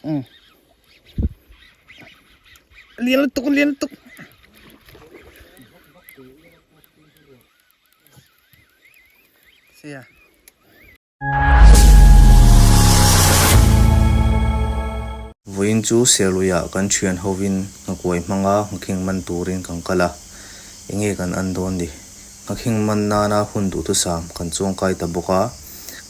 Um. Lian lutuk lian lutuk. Sia. Vawiin chu Serluiah kan thian hovin nghakuai hmanga nghakhing man turin kan kal a, enge kan an dawn ni? Nghakhing man nana hun duhthusam kan chuangkai ta bawk a,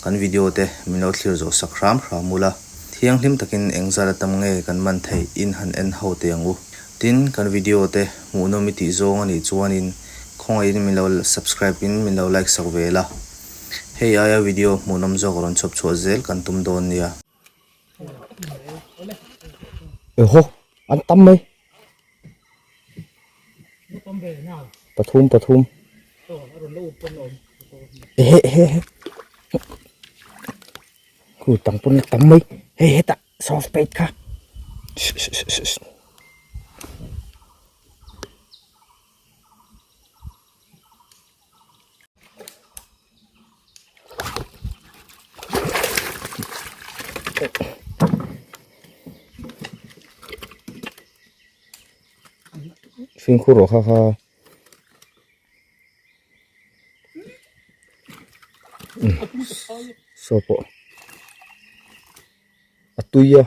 kan video te min lo thlir zawh sak hram hram ula, thianghlim takin engzat atam nge kan man theih in han en ho teh ang u. Tin, kan video te hmuhnawm i tih zawng a nih chuanin khawngaihin min lo subscribe in min lo like sak ve la. Hei aia video hmuhnawm zawk rawn chhawp chhuah zel kan tum dawn nia. Eho an tam mai pathum pathum ehe ehe ehe khu tang pawn la tam mai hei hetah sauce plate kha Fimkhur rawh kha kha saw pawh a tui a.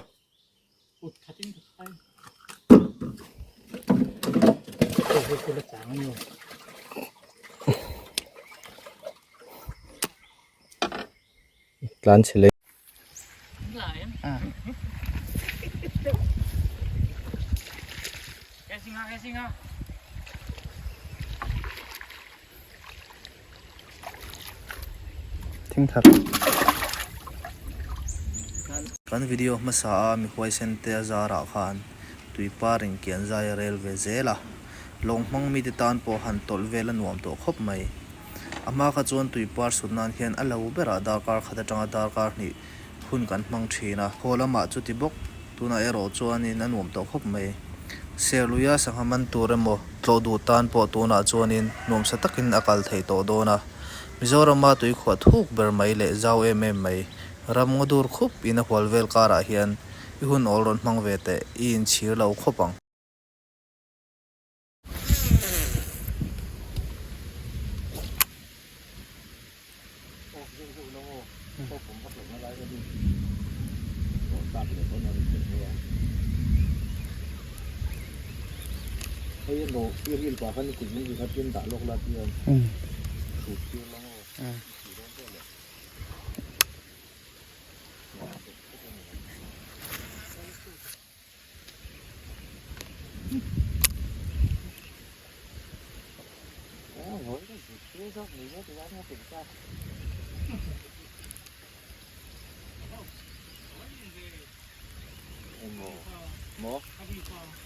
Tlan chhe leh. Thing thar. Kan video hmasa a mi huaisen te a zarah khan tui par in kian zai a rel ve zel a, lawng hmang mite tan pawh han tawlh vel a nuam tawh khawp mai. A hma kha chuan tui par sut nan hian a lo berah darkar khat atanga darkar hnih hun kan hmang thin a, haw lamah chuti bawk tunah erawh chuanin a nuam tawh khawp mai. Serluia sangha man tur emaw tlawh duh tan pawh tunah chuanin nuamsa takin a kal theih tawh dawn a, Mizorama tuikhuah thuk ber mai leh zau em em mai, ram ngaw dur khup in a hual vel karah hian i hun awl rawn hmang ve teh i inchhir lo khawp ang.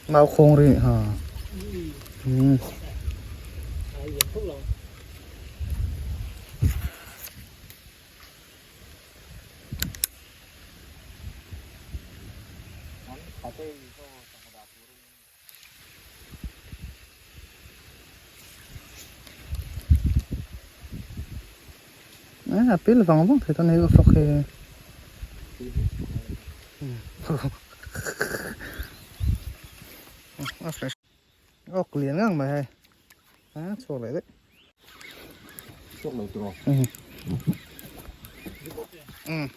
Mau khawng ri ha. Um. A pil vang vang thei ta nei ka fak hi. Awk lian ngang mai hei. A chhuak leh daih. Chhuak lo tawh. Um.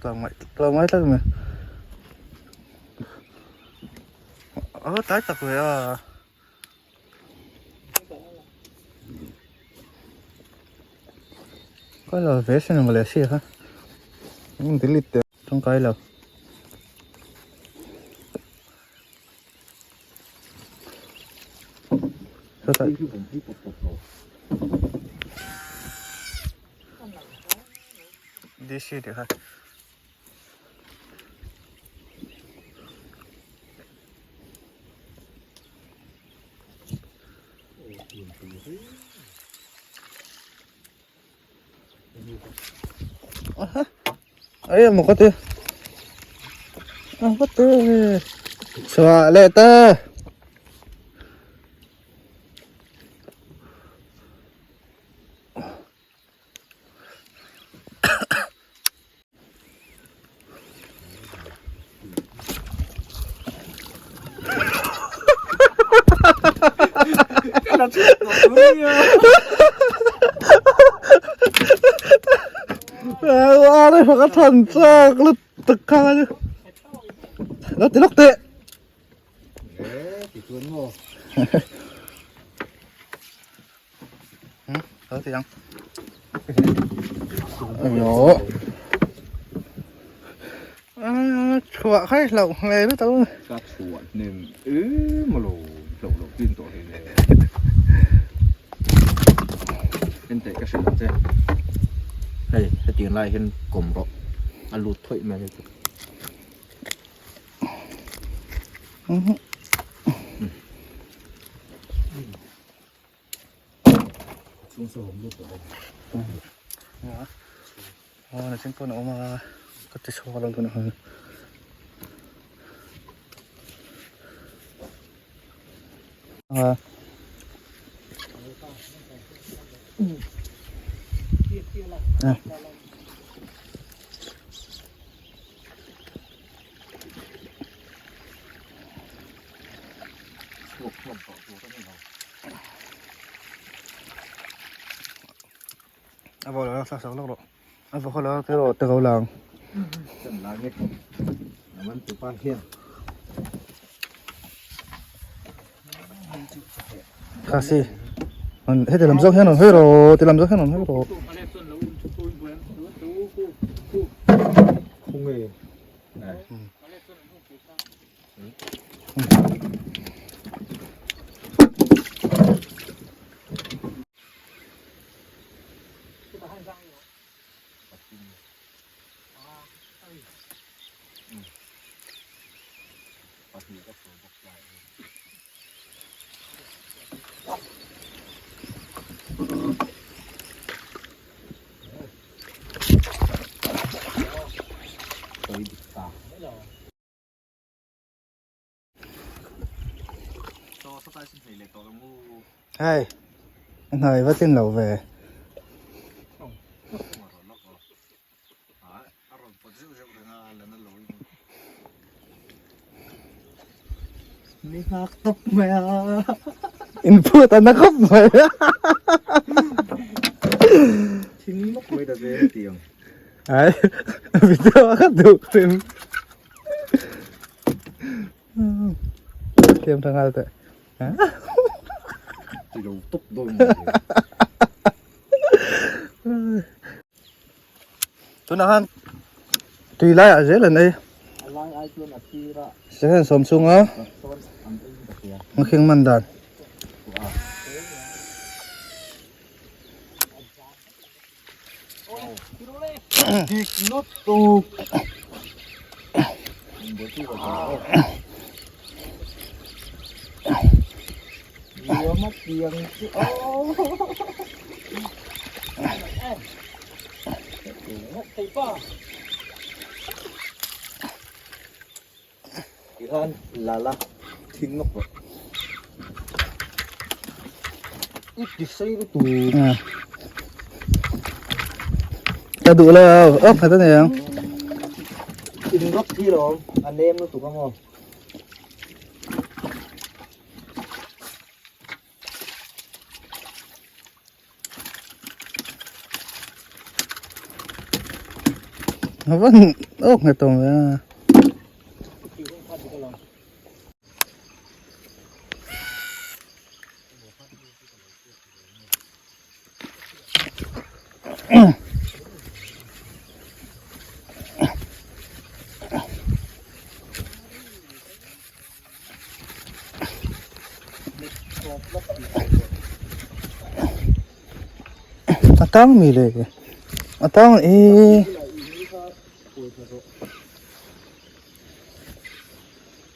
tlawmngaih tlawmngai tlat mai a tlai tak ve a. Ka lo ve sin ang leh si kha an delete teh tangkai lo. Sawtah DC tih kha. Ấy một cái tiêu có tiêu xóa lệ tơ Ka than chak lutuk kha chu lo ti lawk teh. Lo ti ang. Ayo. Chhuah khai hlauh hmel lutuk. Ka chhuah hnem em alo hlauh loh tin tawh hle hle. En teh ka hrilh ang che. Hei hetiang lai hian kawm rawh a lut thawih mai chu. Aw na ching pawn a awm a ka ti chhuak lo tun ang a A vawh lo thla sak lawk rawh a vawh lo te rawh te ko lang. Khasi heti lam zawk hian rawn hawi rawh ti lam zawk hian rawn hawi rawh. Hei a hnai va tlin lo ve. In phut a na khawp mai a. Ai video a kha duh hrim. Thiam tha nghal teh. Ti lo tawp dawn. Tunah khan tui laiah zel an ei. Second sawm chhunga nghakhing man dan. Ka duh lo âwk khat a ni ang. Avan awk nge tawng ve a. A tang mi le a tang e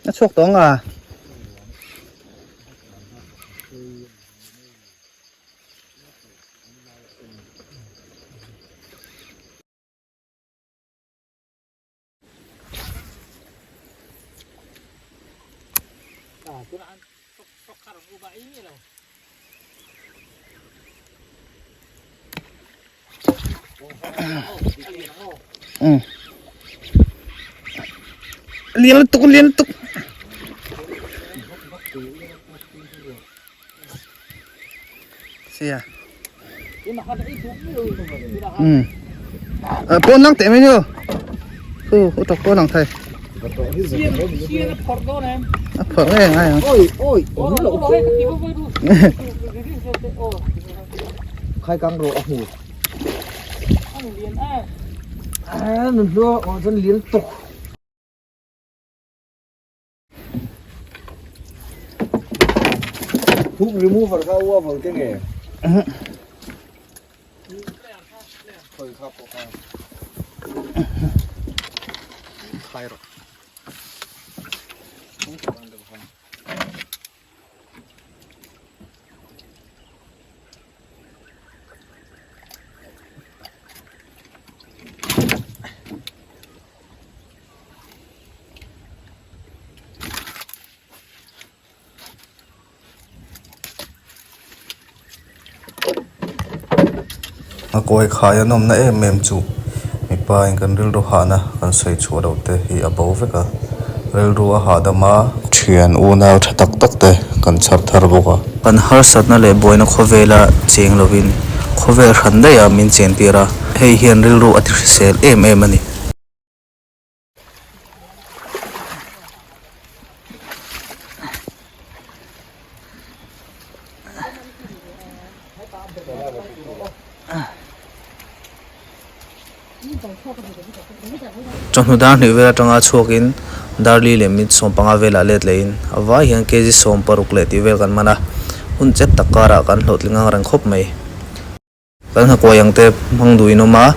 a chhuak tawng a. Lian lutuk lian lutuk. Sia. Ừ. À, pawn lang teh mai ni aw. Khu u tok pawn lang thei. A phawrh nge ngai ang. Oi oi awm loh chu. Khai kang rawh a hmu. A nun hlua awh chuan lian tawk. Hook remover kha ua vang te nge? Khoi kha pawh kha. Khai rawh. A kawi khai an awmna em em chu mipa in kan rilru hahna kan sawi chhuah loh te hi a bo vek a rilru a hahdam a thian unau tha tak tak te kan chhar thar bawk a. Kan harsatna leh buaina khawvela cheng lovin khawvel hran daih ah min chen tir a hei hian rilru a ti hrisel em em a ni. Chawhnu dar hnih vel atanga chhuakin Darli leh mit 15 velah let lehin a vai hian kg 16 leh tih vel kan man a, hun chet tak karah kan hlawhtling ang reng khawp mai. Kan nghakuai ang te hmang duh in awm a,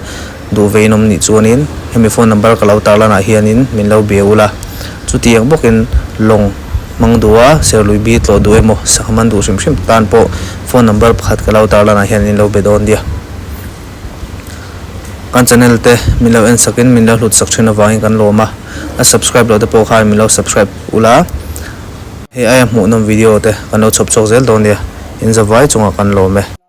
duh ve in awm nih chuanin hemi phone number ka lo tarlan ah hianin min lo bia ula. Chutiang bawkin lawng hmang duh a, serlui bi tlawh duh emaw sangha man duh hrim hrim tan pawh phone number pakhat ka lo tarlan ah hian in lo be dawn nia. Kan channel te min lo en sakin min lo hlut sak thin avangin kan lawm a, a subscribe loh te pawh khan min lo subscribe ula. Hei aia hmuhnawm video te kan lo chhawp chhuak zel dawn nia, in zavai chungah kan lawm e.